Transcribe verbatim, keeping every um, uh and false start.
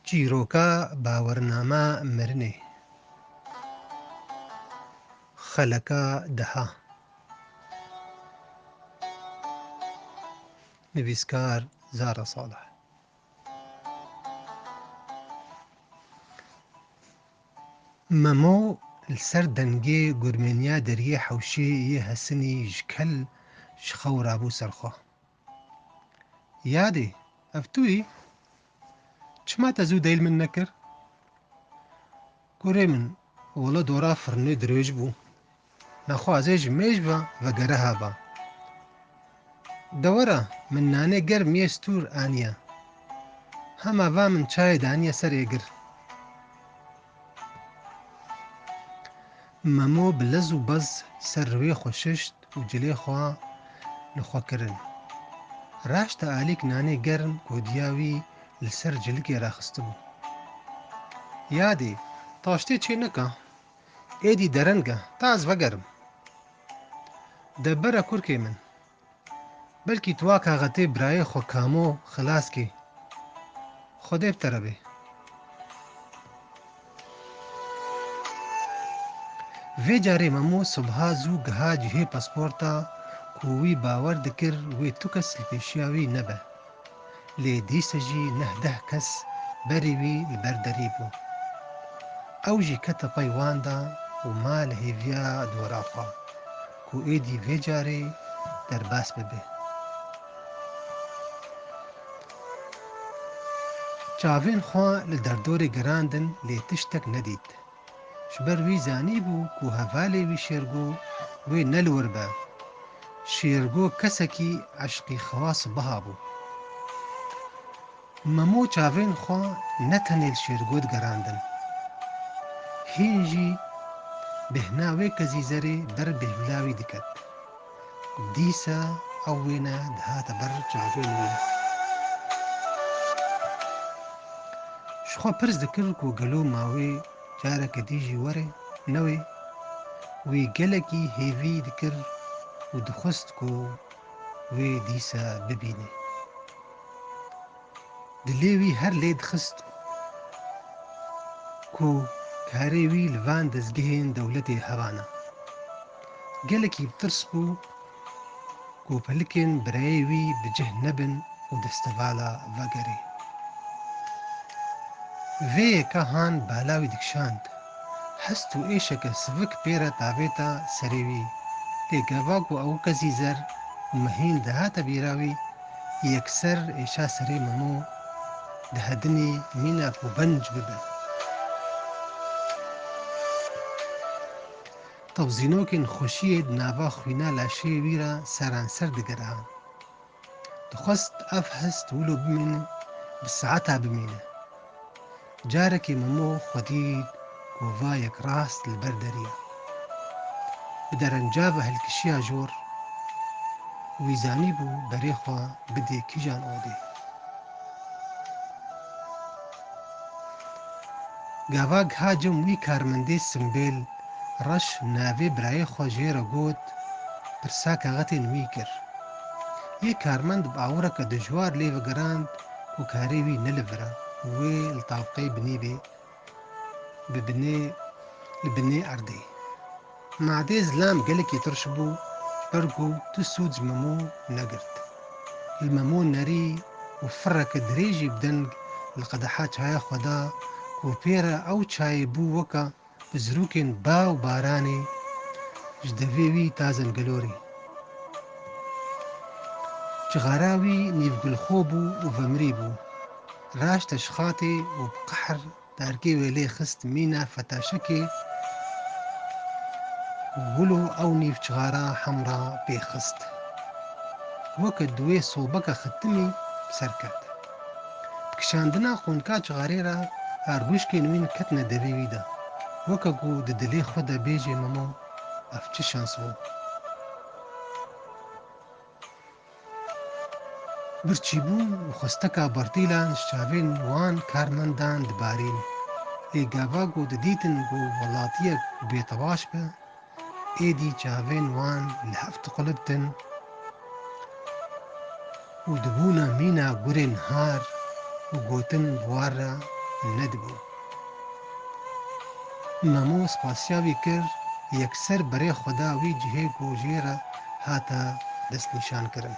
Çîroka bawernama mirinê. Xeleka deha. Nivîskar Zara Salih. Memo li ser dengê gurmêniya deriyê hewşê yê Hesinî ji kel ji xew rabû ser xwe. Yadê, ev tu yî? Çima te zû deyl min nekir? Kurê min, wele dora firnê dirêj bû. Nexwazê ji mêj ve vegere heva. De were, min nanê germ yê stûr aniye. Hema va min çayê daniye ser êgir. Memo bi lez û bez ser rûyê xwe şişt û cilê xwe li xwe kirin. Raşte alîk nanê germ ku diya wî li ser cilikê raxistibû. Yadê, taştê çê neke, êdî dereng e, ta ez vegerim. De bere kurkê min. Belkî tu wa kaxetê birayê xwe Kamo xilas kî. Xwedê bi te re bê. Vê carê Memo sibha zû giha cihê pasporta ku wî bawer dikir wê tu kes li pêşiya wî nebe. Lê dîse jî neh deh kes berî wî li ber derî bû. Ew jî kete pey wan de û ma li hêviya dora xwe ku êdî vê carê derbas bibe. Çavên xwe li derdorê girandin lê tiştek nedît. Ji ber wî zanîbû ku hevalê wî Şêrgo wê ne li wir be. Şêrgo kesekî eşqî xewa sibiha bû. Memo çavên xwe ne tenê li Şêrgo digerandin. Hîn jî bêhna wê kezîzerê ber bêhvila wî diket. Dîsa ew wêne dihate ber çavên wî. Ji xwe pirs dikir ku gelo ma wê careke dî jî were, ne wê? Wî gelekî hêvî dikir û dixwest ku wê dîsa bibîne. Dilê wî her lê dixist ku karê wî li van dezgehên dewletê hebana. Gelekî bi tirs bû ku pelikên birayê wî bi cih nebin û destevala vegerê. Vê yeka han bala wî dikişand. Hest û êşeke sivik pê re tavêta serê wî. Lê gava ku ew kezî zer û mehîn dihate bîra wî, yekser êşa serê Memo dihedinî mîna ku benc bibe. Tewzînokên xweşiyê di nava xwîna laşê wî re seranser digerihan. Dixwest ev hest wilo bimîne, bi saeta bimîne. Carekê Memo xwe dît ku va yek rast li ber derî ye. Bi derencava hilkişiya jor, wî zanîbû berê xwe bidê kîjan odê. Gava giha cem wî karmendê simbêl reş navê birayê xwe jê re got, pirsa kaxetên wî kir. Yê karmend bi awireke dijwar lê vegerand ku karê wî ne li vir e û wê li tavqeyê binî bê, bi binê, li binê erdê. Madê zilam gelekî tirş bû, ji ber ku tu sûd ji Memo negirt. Li Memo nerî û fireke dirêjî bi deng li qedeha çaya xwe da ku pê re ew çayê bû weke bi zirûkên ba û baranê ji devê wî ta zengelorê. Cixara wî nîvgulxwe bû û vemirî bû. Raşte ji xatê û bi qehr dargê wê lê xist mîna fetaşekê û wilo ew nîv cixara hemra pê xist. Weke di wê sobeke xitimî bi ser ket. Bi kişandina qûnka cixarê re argûşkên wî ketine devê wî de. Weke ku di dilê xwe de bêjê Memo, ev çi şans bû. Birçîbûn û xwesteka bertîlan ji çavên wan karmendan dibarîn. Lê gava ku didîtin ku welatiyek bêtewaş be, êdî çavên wan li hev diqulibtin û dibûna mîna gurên har û gotin bi wan re, nedibû. Memo spasiya wî kir, yekser berê xwe da wî cihê ku jê re hate destnîşankirin.